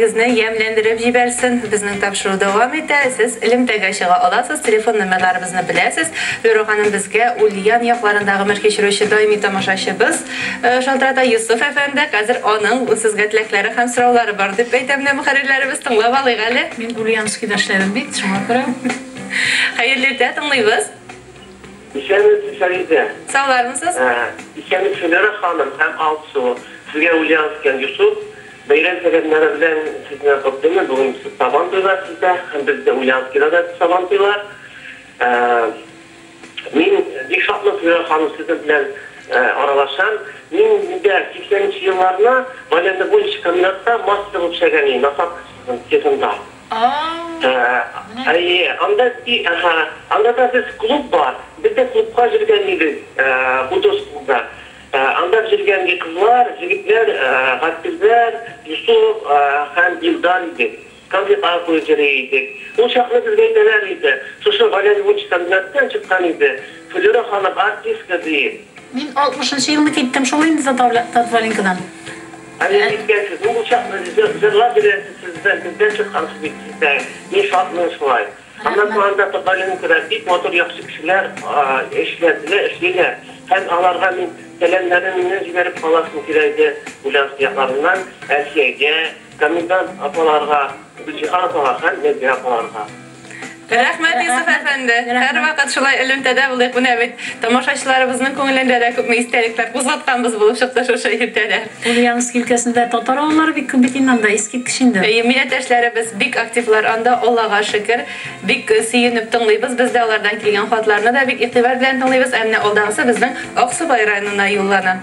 Безне ямьләндереп җибәрсен. Безнең тапшыру дәвам итә. Сез элемтәгә чыга аласыз, телефон номерларыбызны беләсез. Флюра ханым безгә Ульян якларында гомер кичерүче даими тамашачыбыз шалтырата Йосыф әфәнде. Хәзер аның сезгә теләкләре һәм сораулары бар дип әйтә менә мөхәррирләребез. Тыңлап алыйк әле. Мин Ульяновскида эшләдем бит, шуңа күрә. Хәерле иртә, тыңлыйбыз. Исәнмесез, Фәридә. Саулармысыз? Исәнмесез, Флюра ханым һәм Алсу. Сезгә Ульяновскидан Йосыф. Бәйрәм сәламнәре белән сезне котлыймын. Бүген Сабан туйлар сездә һәм бездә Ульяновскида да Сабан туйлар. Мин бик шатмын, Флюра ханым, сезнең белән аралашам. Мин дә 80 нче елларны валяльно-буйльщик комбинатта мастер булып эшләгән идем, насадка цехында. Әйе, анда, анда да без клуб бар. Без дә клубка йөргән идек, художество клубына. Анда йөргән кызлар, җегетләр Габделбәр, Йосыф һәм Илдар иде. Конфетлар куеп йөри идек. Ул чакны безгә әйтәләр иде, шушы Валя Львович комбинаттан чыккан иде, Флюра ханым артистка диеп. Мин алтмышынчы елны киттем шул инде Татваленкадан. Әле киткәнсез. Мин ул чакны җырлап йөрәсез сез, бездән чыккансыз бит сез дә. Мин шатмын шулай. Аннан соң анда Татваленкада бик матур яхшы кешеләр эшләделәр, эшлиләр. Һәм аларга мин сәламнәремне җибәреп каласым килә иде Ульяновск якларыннан Әлфиягә, комендант апаларга, Гөлҗиһан апага һәм Нәзирә апаларга. Рәхмәт, Йосыф әфәнде. Һәрвакыт шулай элемтәдә булыйк. Менә бит тамашачыларыбызның күңелендә дә күпме истәлекләр кузгатканбыз булып чыкты шушы иртәдә. Ульяновск өлкәсендә татар авыллары бик күп бит инде анда, искиткеч инде. Әйе, милләттәшләребез бик активлар анда, Аллага шөкер. Бик сөенеп тыңлыйбыз без дә алардан килгән хатларны да бик игътибар белән тыңлыйбыз. Ә менә алдагысы безнең Аксубай районына юллана.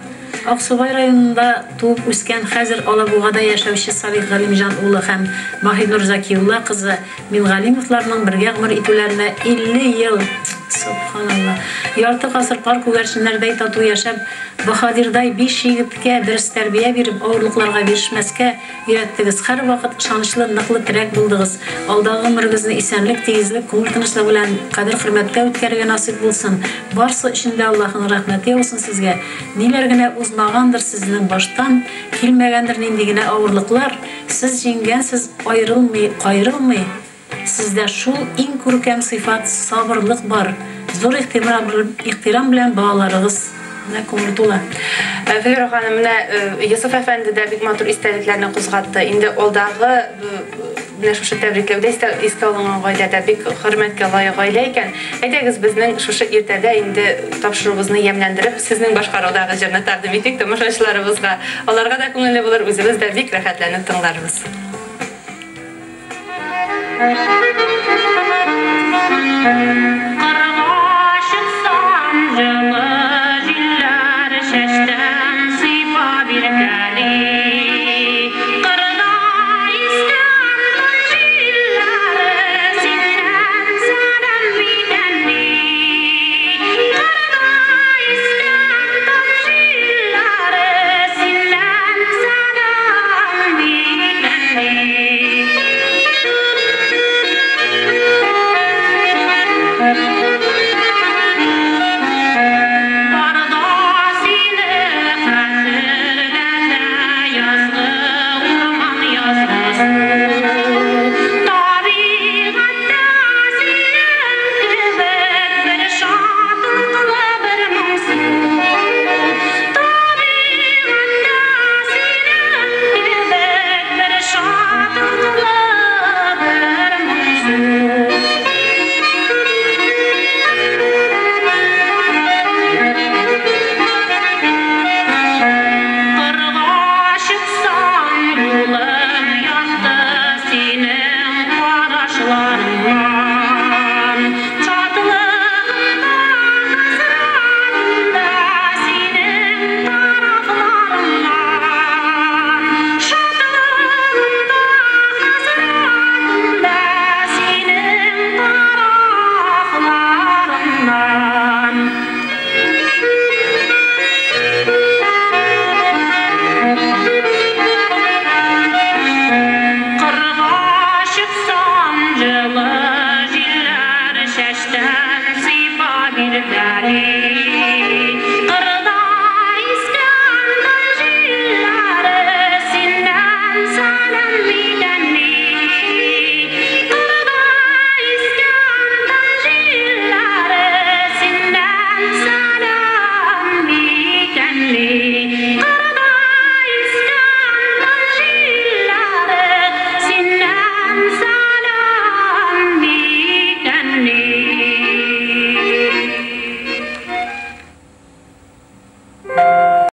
Аксубай районында туып үскән, хәзер Алабугада яшәүче Салих Галимҗан улы һәм Маһинур Закиулла кызы Мингалимовларның бергә гомер итүләренә 50 ел! Сөбханалла! Ярты гасыр пар күгәрченнәрдәй тату яшәп, баһадирдай биш егеткә дөрес тәрбия биреп, авырлыкларга бирешмәскә өйрәттегез. Һәрвакыт ышанычлы, ныклы терәк булдыгыз. Алдагы гомерегезне исәнлек, тигезлек, күңел тынычлыгы белән кадер-хөрмәттә үткәрергә насыйп булсын. Барсы өчен дә Аллаһының рәхмәте яусын сезгә. Ниләр генә узмагандыр сезнең баштан, килмәгәндер нинди генә авырлыклар, сез җиңгәнсез, аерылмый, каерылмый. Сездә шул иң күркәм сыйфат, сабырлык бар. Зур ихтирам белән балаларыгыз. Менә күңел тула. Флюра ханым, менә Йосыф әфәнде дә бик матур истәлекләрне кузгатты. Инде алдагы менә шушы тәбрикләүдә искә алынган гаилә дә бик хөрмәткә лаек гаилә икән. Әйдәгез, безнең шушы иртәдә инде тапшыруыбызны ямьләндереп, сезнең башкарудагы җырны тәкъдим итик тамашачыларыбызга. Аларга да күңелле булыр, үзебез дә бик рәхәтләнеп тыңларбыз. Кырга